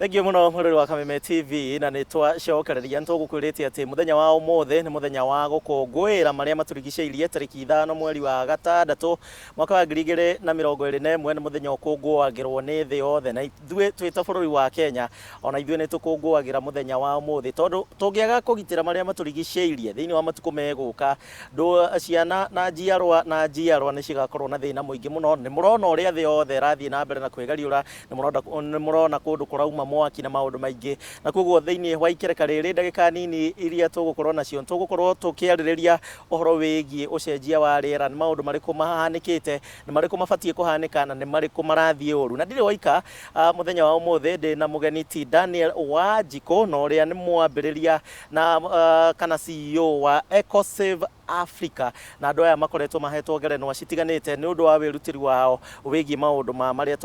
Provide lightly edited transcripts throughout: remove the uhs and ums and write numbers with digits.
Thengiũ mũno mwĩrori wa Kameme TV, na nĩ twacokereria. Nĩ tũgũkwĩrĩte atĩ mũthenya wa ũmũthĩ nĩ mũthenya wa gũkũngũĩra marĩa matũrigicĩirie. Tarĩki 5 mweri wa gatandatũ mwaka wa 2021 nĩ mũthenya ũkũngũagĩrwo nĩ thĩ yothe, na ithuĩ twĩ ta bũrũri wa Kenya ona ithuĩ nĩ tũkũngũagĩra mũthenya wa ũmũthĩ, tondũ tũngĩaga kũgitĩra marĩa matũrigicĩirie thĩinĩ wa matukũ megũka, ndũ ciana na njiarwa na njiarwa nĩ cigakorwo na thĩna mũingĩ mũno. Nĩ mũrona ũrĩa thĩ yothe ĩrathiĩ na mbere na kwĩgariũra, nĩ mũrona kũndũ kũrauma mwaki na maũndũ maingĩ. Na koguo thĩinĩ wa ikereka rĩrĩ, ndagĩka nini iria tũgũkorwo nacio, tũgũkorwo tũkĩarĩrĩria ũhoro wĩgiĩ ũcenjia wa rĩera, nĩ maũndũ marĩkũ mahanĩkĩte, nĩ marĩkũ mabatiĩ kũhanĩka, na nĩ marĩkũ marathiĩ ũru. Na ndirĩ waika mũthenya wa ũmũthĩ, ndĩ na mũgeni ti Daniel Wanjikũ, na ũrĩa nĩ mwambĩrĩria na kana CEO wa EcoSave Africa, na andũ aya makoretwo mahetwo ngerenwa citiganĩte nĩ ũndũ wa wĩrutĩri wao wĩgiĩ maũndũ ma marĩa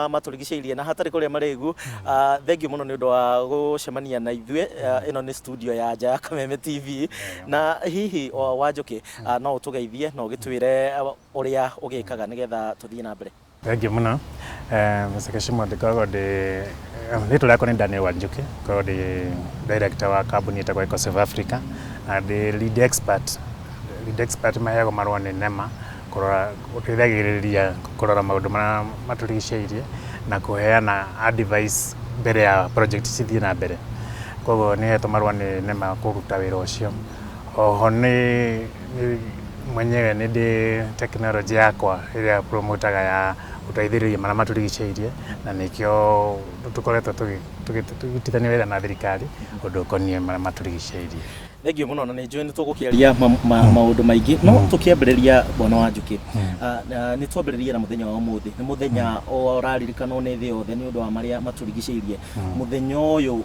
matũrigicĩirie na hatarĩ kũrĩa marĩgu. Thengiũ mũno nĩ ũndũ wa gũcemania na ithuĩ. Ĩno nĩ studio ya nja ya Kameme TV, na hihi Wanjũkĩ, no ũtũgeithie na ũgĩtwĩre ũrĩa ũgĩkaga nĩgetha tũthiĩ na mbere. Thengiũ mũno, Mr. Kashimo. Ndikoragwo ndĩ, rĩtwa rĩakwa nĩ Daniel Wanjuki, ngoragwo ndĩ director wa kambuni ĩtagwo EcoSave Africa na ndĩ lead expert. Lead expert maheagwo marũa nĩ NEMA kũrora, gũteithagĩrĩria kũrora maũndũ marĩa matũrigicĩirie na kũheana advice mbere ya project cithiĩ na mbere. Koguo nĩ hetwo marũa nĩ NEMA kũruta wĩra ũcio. Oho nĩ mwenyewe nĩ ndĩ tekinoronjĩ yakwa ĩrĩa promotaga ya gũteithĩrĩria marĩa matũrigicĩirie, na nĩkĩo tũkoretwo tũkĩrutithania wĩra na thirikari ũndũ ũkoniĩ marĩa matũrigicĩirie. Thengiũ mũno, na nĩ njũĩ nĩ tũgũkĩaria maũndũ maingĩ, no tũkĩambĩrĩria, bwana Wanjũkĩ, nĩ twambĩrĩrie na mũthenya wa ũmũthĩ. Nĩ mũthenya ũraririkanwo nĩ thĩ yothe nĩ ũndũ wa marĩa matũrigicĩirie. Mũthenya ũyũ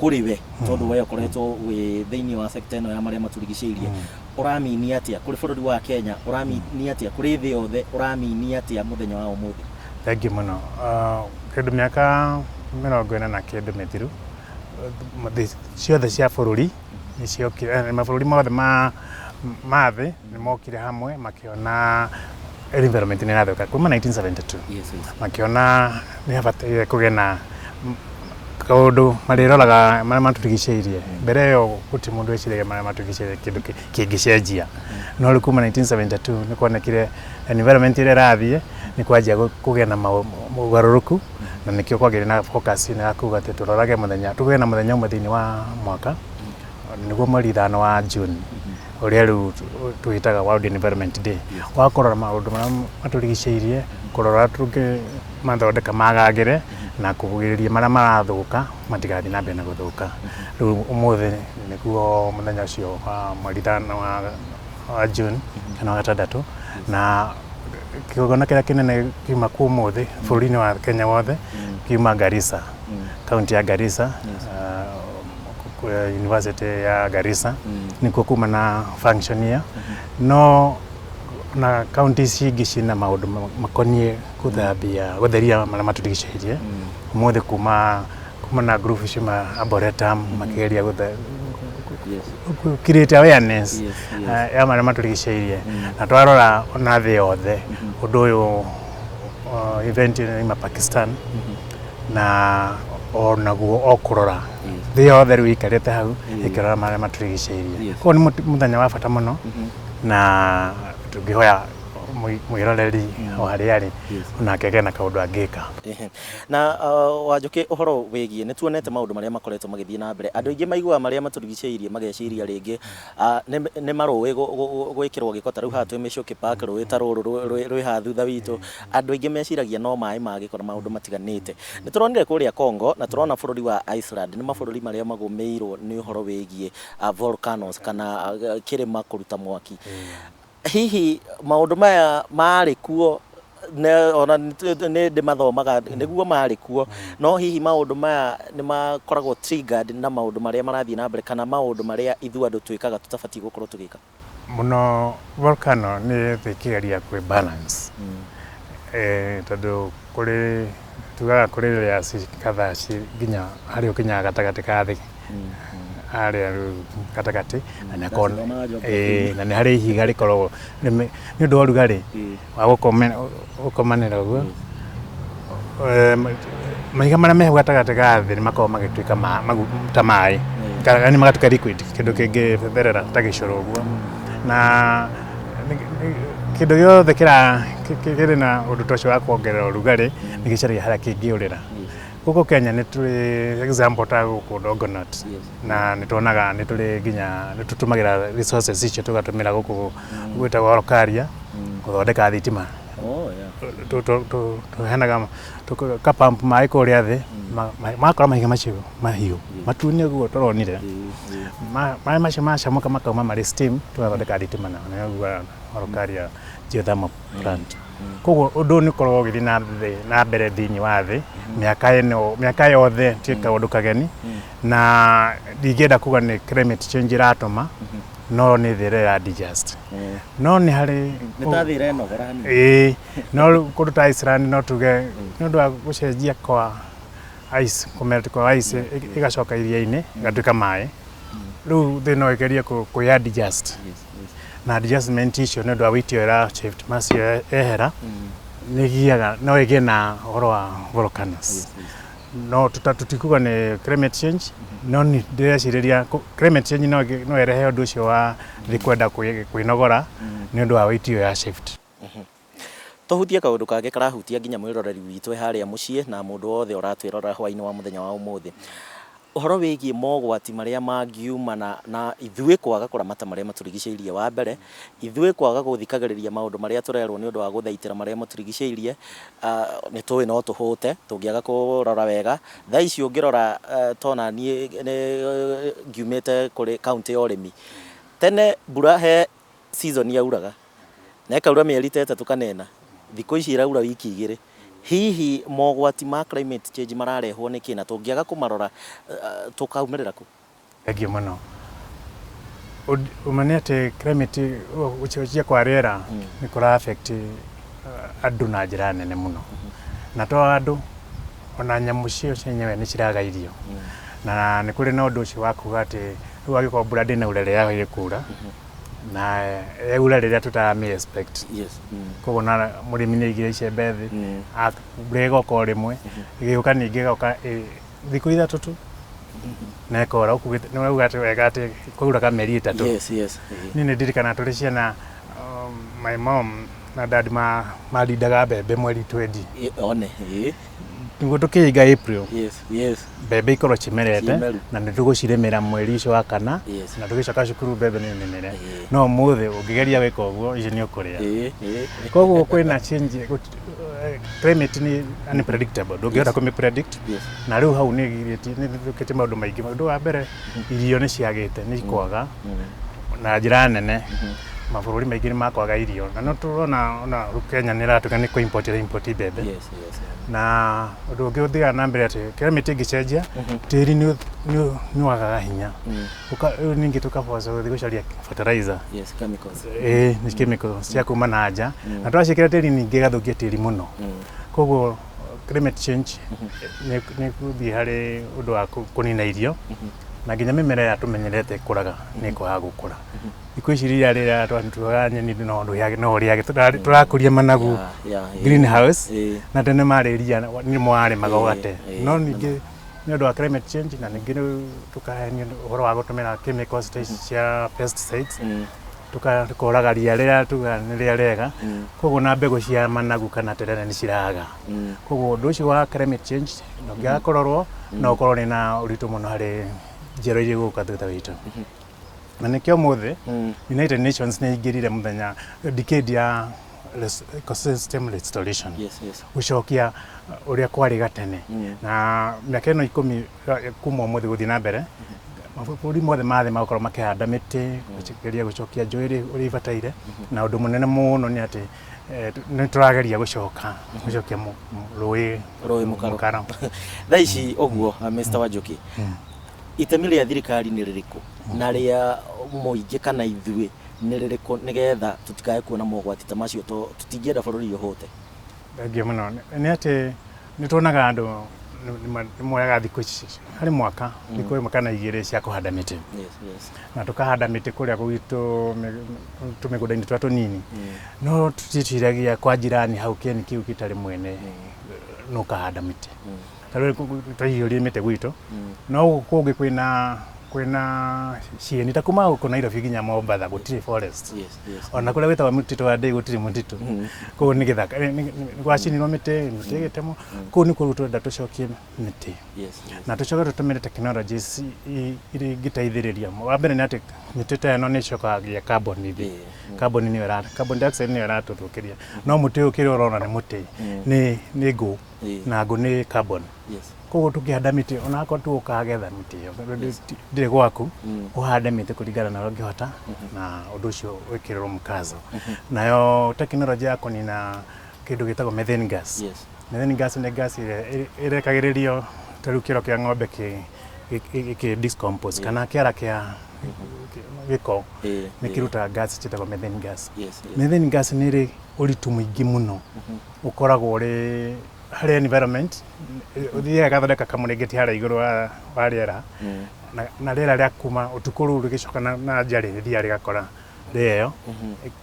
kũrĩ we, tondũ we ũkoretwo wĩ thĩinĩ wa sector ĩno ya marĩa matũrigicĩirie, ũramini atĩa kũrĩ bũrũri wa Kenya? Ũramini atĩa kũrĩ thĩ yothe? Ũramini atĩa mũthenya wa ũmũthĩ? Thengiũ mũno. Kĩndũ mĩaka 40 na kĩndũ mĩthiru, thĩ ciothe cia bũrũri nĩ ciokire, mabũrũri mothe ma thĩ nĩ mokire hamwe makĩona environment nĩ ĩrathũka kuma 1972. Makĩona nĩ habataire kũgĩe na kaũndũ marĩroraga marĩa matũrigicĩirie. Mbere ĩyo gũtirĩ mũndũ weciragia marĩa matũrigicĩirie kĩndũ kĩngĩcenjia, no rĩu kuma 1972 nĩ kuonekire environment ĩrĩa ĩrathiĩ nĩ kwanjia kũgĩa na mogarũrũku, na nĩkĩo kwagĩire na focus ya kuga atĩ tũrorage mũthenya, tũgĩe na mũthenya ũmwe thĩinĩ wa mwaka, nĩguo mweri 5 wa June, ũrĩa rĩu twĩtaga World Environment Day, wa kũrora maũndũ marĩa matũrigicĩirie, kũrora tũngĩ mathondeka magagĩre na kũgirĩrĩria marĩa marathũka matigathiĩ na mbere na gũthũka. Rĩu ũmũthĩ nĩguo mũthenya ũcio wa mweri 5 wa June kana wa gatandatũ, na kĩgongona kĩrĩa kĩnene kiuma kuo ũmũthĩ bũrũri-inĩ wa Kenya wothe kiuma Garissa, kaunti ya Garissa, University ya Garissa nĩkuo kuma na function ĩyo, no na kaunti ici ingĩ ciĩna maũndũ makoniĩ gũthambia, gũtheria marĩa matũrigicĩirie. Ũmũthĩ kuma na group ciuma Arboretum makĩgeria create awareness ya marĩa matũrigicĩirie. Na twarora ona thĩ yothe, ũndũ ũyũ, event ĩno ima Pakistan na onaguo o kũrora thĩ yothe rĩu ĩikarĩte hau ĩkĩrora marĩa matũrigicĩirie. Koguo nĩ mũthenya wa bata mũno, na tũngĩhoya mwĩroreri o harĩa arĩ onake agĩe na kaũndũ angĩka. Na Wanjũkĩ, ũhoro wĩgiĩ nĩ tuonete maũndũ marĩa makoretwo magĩthiĩ na mbere. Andũ aingĩ maiguaga marĩa matũrigicĩirie mageciria rĩngĩ nĩ marũĩ gwĩkĩrwo gĩko. Ta rĩu haha twĩ Mĩcũkĩ Park, rũĩ ta rũrũ rwĩ haha thutha witũ, andũ aingĩ meciragia no maĩ ma gĩko na maũndũ matiganĩte. Nĩ tũronire kũrĩa Congo na tũrona bũrũri wa Iceland nĩ mabũrũri marĩa magũmĩirwo nĩ ũhoro wĩgiĩ volcanoes kana kĩrĩma kũruta mwaki. Hihi maũndũ maya marĩ kuo, ona nĩ ndĩmathomaga nĩguo marĩ kuo, no hihi maũndũ maya nĩ makoragwo triggered na maũndũ marĩa marathiĩ na mbere kana maũndũ marĩa ithuĩ andũ twĩkaga tũtabatiĩ gũkorwo tũgĩka? Mũno volcano nĩ thĩ ĩkĩgeria kwĩ balance, tondũ kũrĩ tugaga kũrĩ layers kadhaa nginya harĩa ũkinyaga gatagatĩ ka thĩ, harĩa rĩu gatagatĩ na nĩ na nĩ harĩ ihiga rĩkoragwo nĩ ũndũ wa ũrugarĩ wa gũkomanĩra ũguo. Mahiga marĩa me hau gatagatĩ ga thĩ nĩ makoragwo magĩtuĩka ta maĩ, kana nĩ magatuĩka liquid, kĩndũ kĩngĩtherera ta gĩcũrũ ũguo. Na kĩndũ gĩothe kĩrĩ na ũndũ ta ũcio wa kuongerera ũrugarĩ nĩ gĩcaragia harĩa kĩngĩũrĩra. Gũkũ Kenya nĩ tũrĩ example ta gũkũ Longonot, na nĩ tuonaga nĩ tũrĩ nginya nĩ tũtũmagĩra resources icio tũgatũmĩra gũkũ gwĩtagwo Olkaria gũthondeka thitima. Oh, yeah. Tũheanaga tũka pump maĩ kũrĩa thĩ, magakorwo mahiga macio mahiũ matune ũguo tũronire. Maĩ macio macamũka makauma marĩ steam, tũgathondeka thitima nao, nĩyo ũguo Olkaria geothermal plant. Koguo ũndũ ũyũ nĩ ũkoragwo ũgĩthiĩ na mbere thĩinĩ wa thĩ mĩaka ĩno, mĩaka yothe, ti kaũndũ kageni. Na ndingĩenda kuga nĩ climate change ĩratũma, no nĩ thĩ ĩrĩa ĩra digest. No nĩ harĩ Nĩ ta thĩ ĩrenogora hanini. Ĩĩ, no rĩu kũndũ ta Iceland no tuge nĩ ũndũ wa gũcenjia kwa ice, kũmelt kwa ice ĩgacoka iria-inĩ ĩgatuĩka maĩ. Rĩu thĩ no ĩgerie kwĩ adjust. Na adjustment icio nĩ ũndũ wa weight ĩyo ĩra shift macio ehera, nĩ ĩgiaga no ĩgĩe na ũhoro wa volcanoes. No tũtikuga nĩ climate change, no nĩ ndĩrecirĩria climate change no ĩrehe ũndũ ũcio wa thĩ kwenda kwĩnogora nĩ ũndũ wa weight ĩyo ya shift. Tũhutie kaũndũ kangĩ karahutia nginya mwĩroreri witũ harĩa mũciĩ na mũndũ wothe ũratwĩrorera hwaĩ-inĩ wa mũthenya wa ũmũthĩ. Ũhoro wĩgiĩ mogwati marĩa mangiumana na ithuĩ kwaga kũramata marĩa matũrigicĩirie. Wa mbere, ithuĩ kwaga gũthikagĩrĩria maũndũ marĩa tũrerwo nĩ ũndũ wa gũthaitĩra marĩa matũrigicĩirie, nĩ tũĩ no tũhũte tũngĩaga kũrora wega. Thaa ici ũngĩrora, tona niĩ nĩ ngiumĩte kũrĩ kaũntĩ ya ũrĩmi. Tene mbura he season yauraga na ĩkaura mĩeri ta 3 kana 4, thikũ ici ĩraura wiki 2. Hihi mogwati ma climate change mararehwo nĩkĩ, na tũngĩaga kũmarora tũkaumĩrĩra kũ? Thengiũ mũno. Ũma nĩ atĩ climate, gũcenjia kwa rĩera nĩ kũra affect andũ na njĩra nene mũno. Na to andũ, ona nyamũ cio cienyewe nĩ ciraga irio. Na nĩ kũrĩ na ũndũ ũcio wa kuga atĩ rĩu angĩkorwo mbura ndĩnaura rĩrĩa yagĩrĩire kura, na yaura rĩrĩa tũtaramĩ expect. Koguo na mũrĩmi nĩ aigire icembe thĩ, mbura ĩgoka o rĩmwe, ĩgĩũka ningĩ ĩgoka thikũ 3 tu na ĩkora. Ũkugĩte nĩ ũrauga atĩ wega atĩ kwauraga mĩeri 3. Niĩ nĩ ndirikanaga tũrĩ ciana, my mom na dad marindaga mbembe mweri 20. One. Nĩguo tũkĩhinga April, Yes. mbembe ikorwo cimerete Cimeru. na nĩ tũgũcirĩmĩra mweri ũcio wa kana, na tũgĩcoka cukuru mbembe nĩ nĩmĩre. No ũmũthĩ ũngĩgeria gwĩka ũguo, icio nĩ ũkũrĩa. Koguo kwĩna change, climate nĩ unpredictable, ndũngĩhota kũmĩ predict. Na rĩu hau nĩ ĩgirĩtie, nĩ ĩthũkĩtie maũndũ maingĩ. Ũndũ wa mbere, irio nĩ ciagĩte, nĩ ikwaga na njĩra nene. Mabũrũri maingĩ nĩ makwaga irio, na no tũrona ona rĩu Kenya nĩ ĩratuĩka nĩ kũ import ĩra import mbembe. Na ũndũ ũngĩ ũthiaga na mbere atĩ climate ĩngĩcenjia, tĩri nĩ wagaga hinya. Rĩu ningĩ tũkaboca gũthiĩ gũcaria fertilizer. Yes, chemicals. Ĩĩ, nĩ chemicals cia kuma na nja, na twacikĩra tĩri ningĩ ĩgathũkia tĩri mũno. Koguo climate change nĩ gũthiĩ harĩ ũndũ wa kũnina irio, na nginya mĩmera ĩrĩa tũmenyerete ĩkũraga nĩ ĩkwaga gũkũra. Thikũ ici ria rĩrĩa twatuaga nyeni no ũrĩage, tũrakũria managu greenhouse, na tene marĩ ria nĩ mwarĩmaga ũgate. No ningĩ nĩ ũndũ wa climate change, na ningĩ rĩu tũkahenio ũhoro wa gũtũmĩra chemicals ta ici cia pesticides, tũkoraga ria rĩrĩa tugaga nĩ rĩa rĩega. Koguo na mbegũ cia managu kana terere nĩ ciraga. Koguo ũndũ ũcio wa climate change na ũngĩaga kũrorwo no ũkorwo nĩ na ũritũ mũno harĩ njiarwa iria igũka thutha witũ. Na nĩkĩo ũmũthĩ United Nations nĩ ĩingĩrire mũthenya decade ya ecosystem restoration, gũcokia ũrĩa kwarĩ gatene. Na mĩaka ĩno 10 kuma ũmũthĩ gũthiĩ na mbere, mabũrũri mothe ma thĩ magakorwo makĩhanda mĩtĩ, gũgeria gũcokia njũĩ ũrĩa ibataire. Na ũndũ mũnene mũno nĩ atĩ nĩ tũrageria gũcokia rũĩ Rũĩ mũkaro. Mũkaro. Thaa ici ũguo, Mr. Wanjuki, itemi rĩa thirikari nĩ rĩrĩkũ na rĩa mũingĩ kana ithuĩ nĩ rĩrĩkũ, nĩgetha tũtikae kuona mogwati ta macio, to tũtingĩenda bũrũri ũhũte? Thengiũ mũno. Nĩ atĩ nĩ tuonaga andũ nĩ moyaga thikũ ici harĩ mwaka thikũ 1 kana 2 cia kũhanda mĩtĩ. Na tũkahanda mĩtĩ kũrĩa gwitũ tũmĩgũnda-inĩ tũrĩa tũnini, no tũticiragia kwa jirani hau kĩeni kĩu gĩtarĩ mwene no kahanda mĩtĩ. Ta rĩu twahiũrie mĩtĩ gwitũ, no gũkũ kũngĩ kwĩna kwĩna cieni ta kuma gũkũ Nairobi nginya Mombatha gũtirĩ forest. Ona kũrĩa gwĩtagwo mũtitũ wa Ndei gũtirĩ mũtitũ. Kũu nĩ gĩthaka, gwacinirwo mĩtĩ, mĩtĩ ĩgĩtemwo. Kũu nĩkuo rĩu tũrenda tũcokie mĩtĩ. Na tũcoke tũtũmĩre technologies iria ingĩteithĩrĩria. Wa mbere nĩ atĩ mĩtĩ ta ĩno nĩ ĩcokagia carbon thĩ. Carbon nĩyo ĩra, carbon dioxide nĩyo ĩratũthũkĩria. No mũtĩ ũyũ kĩrĩa ũrona nĩ mũtĩ, nĩ ngũ, na ngũ nĩ carbon. Koguo tũkĩhanda mĩtĩ ona akorwo tiwe ũkagetha mĩtĩ ĩyo, ndĩrĩ gwaku, ũhande mĩtĩ kũringana na ũrĩa ũngĩhota na ũndũ ũcio wĩkĩrĩrwo mũkazo. Nayo tekinoronjĩ ya kũnina kĩndũ gĩtagwo methane gas. Methane gas nĩ gas ĩrĩa ĩrekagĩrĩrio ta rĩu kĩoro kĩa ng'ombe gĩkĩ decompose kana kĩara kĩa gĩko nĩ kĩrutaga gas ciĩtagwo methane gas. Methane gas nĩ ĩrĩ ũritũ mũingĩ mũno ũkoragwo ũrĩ harĩ environment, ũthiaga ĩgathondeka kamũrĩngĩti harĩa igũrũ wa rĩera, na rĩera rĩa kuma ũtukũ rĩu rĩgĩcoka na nja rĩ, rĩthiaga rĩgakora rĩa ĩyo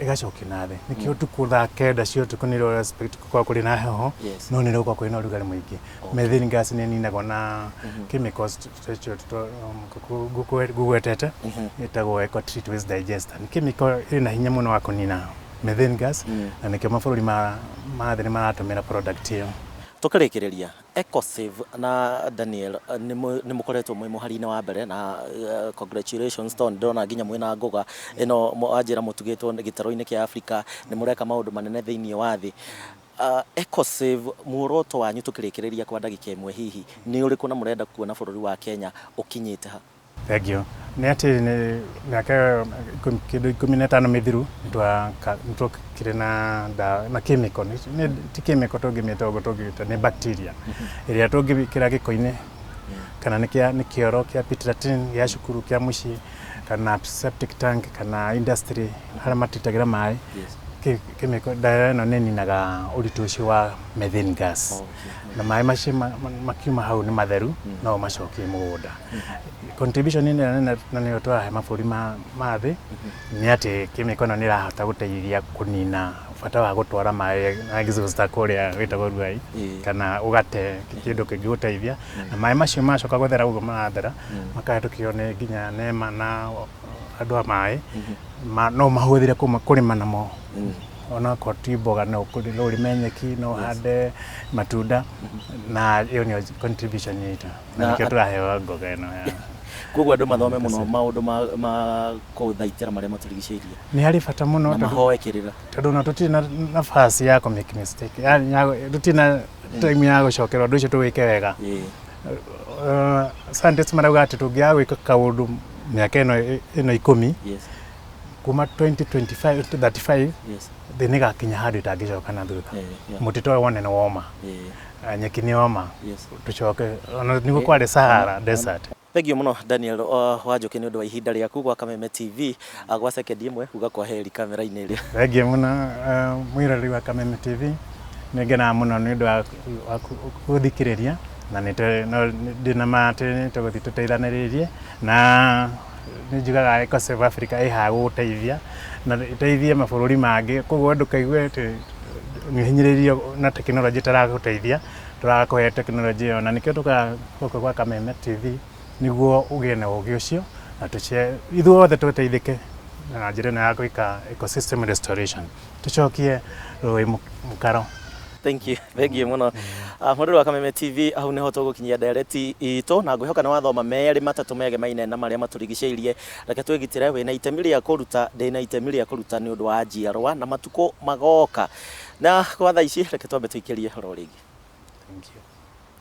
ĩgacokio na thĩ. Nĩkĩo ũtukũ thaa kenda cia ũtukũ nĩ ũrĩ expect gũkorwo kũrĩ na heho, no nĩ gũkorwo kwĩna ũrugarĩ mũingĩ. Methane gas nĩ ĩninagwo na chemicals icio ngũgwetete, ĩtagwo Ecotreat Waste Digester. Nĩ chemical ĩna hinya mũno wa kũnina methane gas, na nĩkĩo mabũrũri ma thĩ nĩ maratũmĩra product ĩyo. Tũkĩrĩkĩrĩria, Ecosave na Daniel nĩ mũkoretwo mwĩ mũhari-inĩ wa mbere na congratulations tondũ ndĩrona nginya mwĩna ngũga ĩno wanjĩra mũtugĩtwo gĩtarũ-inĩ kĩa Africa, nĩ mũreka maũndũ manene thĩinĩ wa thĩ. Ecosave muoroto wanyu tũkĩrĩkĩrĩria kwa ndagĩka ĩmwe hihi nĩ ũrĩkũ na mũrenda kuona bũrũri wa Kenya ũkinyĩte ha? Thank you. Nĩ atĩ nĩ mĩaka ĩyo kĩndũ 15 mĩthiru nĩ twokire na ndawa na chemical, ti chemical tũngĩmĩta ũguo, tũngĩmĩta nĩ bacteria ĩrĩa tũngĩkĩra gĩko-inĩ kana nĩ kĩoro kĩa pit latrine gĩa cukuru, kĩa mũciĩ, kana septic tank, kana industry harĩa matitagĩra maĩ. Chemical ndawa ĩno nĩ ĩninaga ũritũ ũcio wa methane gas, na maĩ macio makiuma hau nĩ matheru, no ũmacokie mũgũnda. Contribution ĩrĩa nene na nĩyo tũrahe mabũrũri ma thĩ nĩ atĩ chemical ĩno nĩ ĩrahota gũteithia kũnina bata wa gũtwara maĩ na exhauster kũrĩa gwĩtagwo Ruai, kana ũgate kĩndũ kĩngĩgũteithia, na maĩ macio macoka gũthera ũguo marathera makahĩtũkio nĩ nginya NEMA na andũ a maĩ, no mahũthĩre kũrĩma namo, onakorwo ti mboga, no ũrĩme nyeki, no ũhande matunda, na ĩyo nĩyo contribution itũ na nĩkĩo tũraheo ngoga ĩno ya Koguo andũ mathome mũno maũndũ ma kũthaitĩra marĩa matũrigicĩirie. Nĩ harĩ bata mũno. Na mahoe kĩrĩra. Tondũ ona tũtirĩ na nafasi ya kũ make mistake, yani tũtirĩ na time ya gũcokera ũndũ ũcio tũwĩke wega. Scientists marauga atĩ tũngĩaga gwĩka kaũndũ mĩaka ĩno 10 kuma 2025 to 35, thĩ nĩ ĩgakinya handũ ĩtangĩcoka na thutha. Mũtitũ ũyũ wone nĩ woma, nyeki nĩ yoma, tũcoke ona nĩguo kwarĩ Sahara Desert. Thank you mũno Daniel Wanjũkĩ nĩ ũndũ wa ihinda rĩaku gwa Kameme TV. Gwa sekendi ĩmwe uga kwa heri kamera-inĩ ĩrĩa. Thank you mũno, mwĩroreri wa Kameme TV, nĩ ngenaga mũno nĩ ũndũ wa gũthikĩrĩria, na ndĩna ma atĩ nĩ tũgũthiĩ tũteithanĩrĩrie, na nĩ njugaga Ecosave Africa ĩ haha gũgũteithia na ĩteithie mabũrũri mangĩ. Koguo ndũkaigue atĩ nĩ ũhinyĩrĩirio na tekinoronjĩ ĩtaragũteithia, tũrakũhe tekinoronjĩ ĩyo, na nĩkĩo tũkaga gũkũ gwa Kameme TV nĩguo ũgĩe na ũgĩ ũcio na ithuothe tũteithĩke na njĩra ĩno ya gwĩka ecosystem restoration, tũcokie rũĩ mũkaro. Thank you, thank you mũno. Mwĩrori wa Kameme TV, hau nĩho tũgũkinyia ndereti itũ, na ngwĩhoka nĩ wathoma merĩ matatũ megemaine na marĩa matũrigicĩirie. Reke twĩgitĩre, wĩna itemi rĩa kũruta, ndĩna itemi rĩa kũruta nĩ ũndũ wa njiarwa na matukũ magoka. Na kwa thaa ici reke twambe tũikĩrie oro rĩngĩ. Thank you.